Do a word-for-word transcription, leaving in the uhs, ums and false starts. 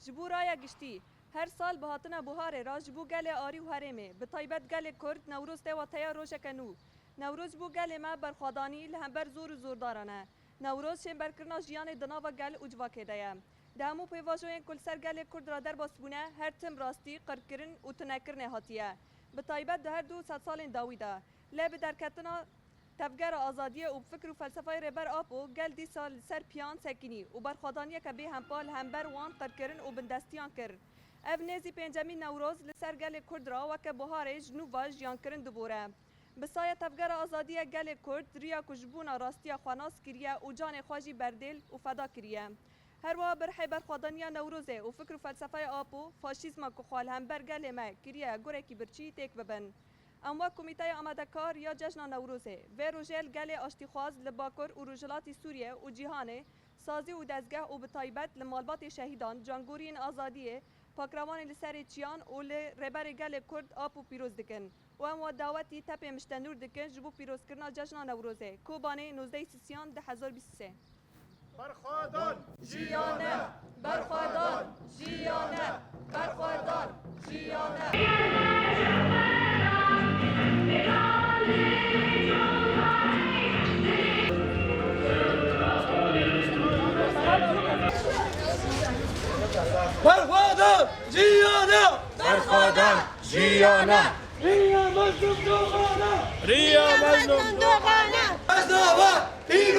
Ji bo raya giştî, her sal bi hatina buharê re ji bo gelê arî û herêmê, bi taybet gelê Kurd, Newroz tê wateya rojeke nû. Newroz ji bo gelê me berxwedanî li hember zor û zordaran e. Newroz şênberkirina jiyanê di nava gel û civakê de ye. Di hemû pêvajoyên ku li ser gelê Kurd re derbas bûne, her tim rastî, qirkirin û tunekirinê hatiye. Bi taybet di her du sedsalên dawî de. Lê bi derketina Tevgera Azadiyê û bi fikr û felsefeyê Rêber Apo, gel dîsa li ser piyan sekinî û berxwedaniyeke bêhempa li hember wan qirkirin û bindestiyan kir. Ev nêzî pêncemîn Newroz li ser gelê Kurd re weke buharê ji nû ve jiyankirin dibore. Bi saya Tevgera Azadiyê gelê Kurd riya ku ji bona rastiya xwe nas kiriye û canê xwe jî berdêl û feda kiriye. Her wiha bi rihê berxwedaniya Newrozê û fikr û felsefeya Apo, faşîzma ku xwe li hember gelê me kiriye gurekî birçî têk bibin. Em wek Komîteya Amadekar ya Cejna Newrozê, vê rojê li gelê aştîxwaz li Bakur û Rojhilatî Sûriye û cîhanê, sazî û dezgeh û bi taybet li malbatê şehîdan, cangoriyên azadiyê, pakrewanê li serê çiyan û li Rêberê Gelê Kurd Apo pîroz dikin û em we dawetî tepê Mişte Nûr dikin ji bo pîrozkirina Cejna Newrozê, Kobanê nozdehê Sisiyan du hezar bîst û sê. Berxwedan jiyane! Berxwedan jiyane! Berxwedan jiyane! Berxwedan jiyane! Berxwedan jiyane! Riya Mezlûm Doxana! Riya Mezlûm Doxana! Bezdava pîroz